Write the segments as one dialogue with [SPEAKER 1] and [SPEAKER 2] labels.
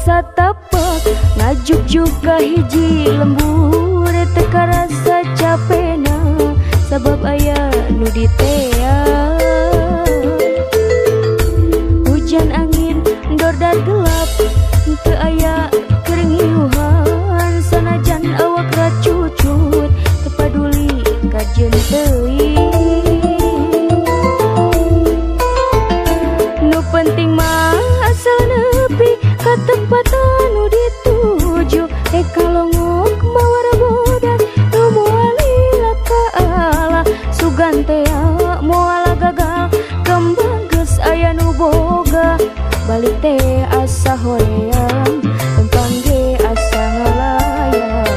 [SPEAKER 1] Satapak ngajuk-juk ka hiji lembur teu karasa capena sabab aya nu ditea. Hujan angin dordar gelap teu aya keur ngiuhan sanajan awak racucut teu paduli kajeun teuing. Nu penting mah asal nepi ka tempat anu dituju kalongok mawar bodan nu moal lila ka Allah sugan tea moal gagal kembang geus aya nu boga balik teh asa hoream lempang ge asa ngalayang.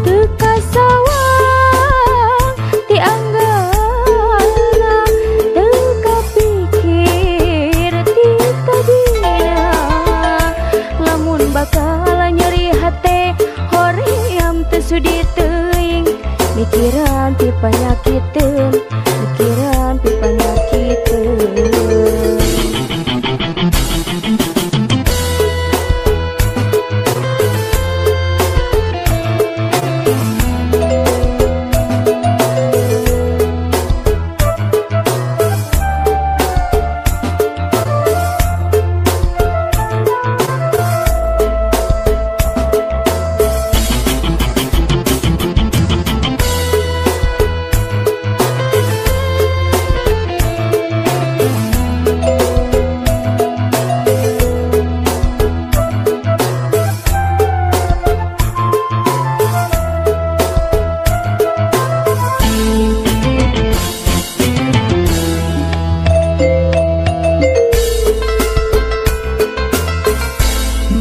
[SPEAKER 1] Teu kasawang ti anggana teu kapikir ti tadina lamun bakal nyeri hate hoream teu sudi teuing mikiran ti panyakiteun mikiran ti panyakiteun.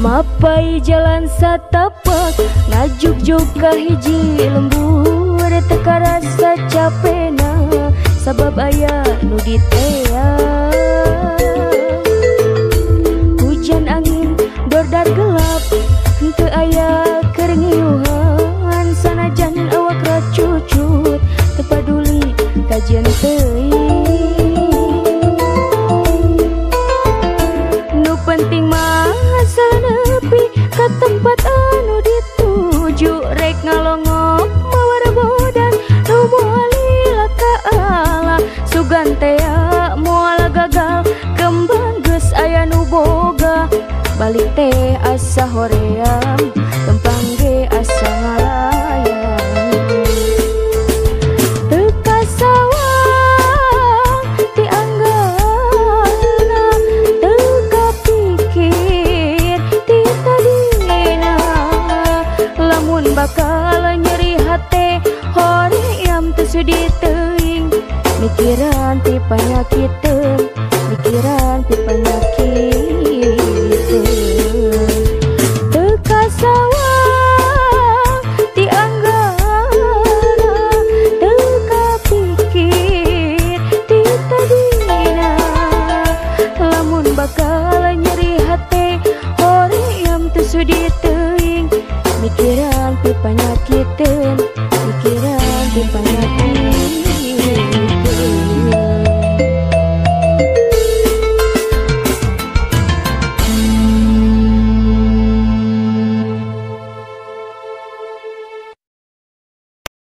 [SPEAKER 1] Mapai jalan satapak ngajuk-juk ka hiji lembur teu karasa capena sabab aya nu ditea. Hujan angin dordar gelap teu aya keur ngiuhan sanajan awak racucut teu paduli kajeun teuing. Nu penting mah asal nepi ka tempat anu dituju rek ngalongok mawar bodan nu moal lila ka Allah sugan tea moal gagal kembang geus aya nu boga balik teh asa hoream lempang ge asa ngalayang. Teu kasawang ti anggana teu kapikir ti tadina lamun bakal nyeri hate hoream teu sudi teuing mikiran ti panyakiteun mikiran ti panyakiteun. Teu kasawang ti anggana teu kapikir ti tadina lamun bakal nyeri hate hoream teu sudi teuing mikiran ti panyakiteun.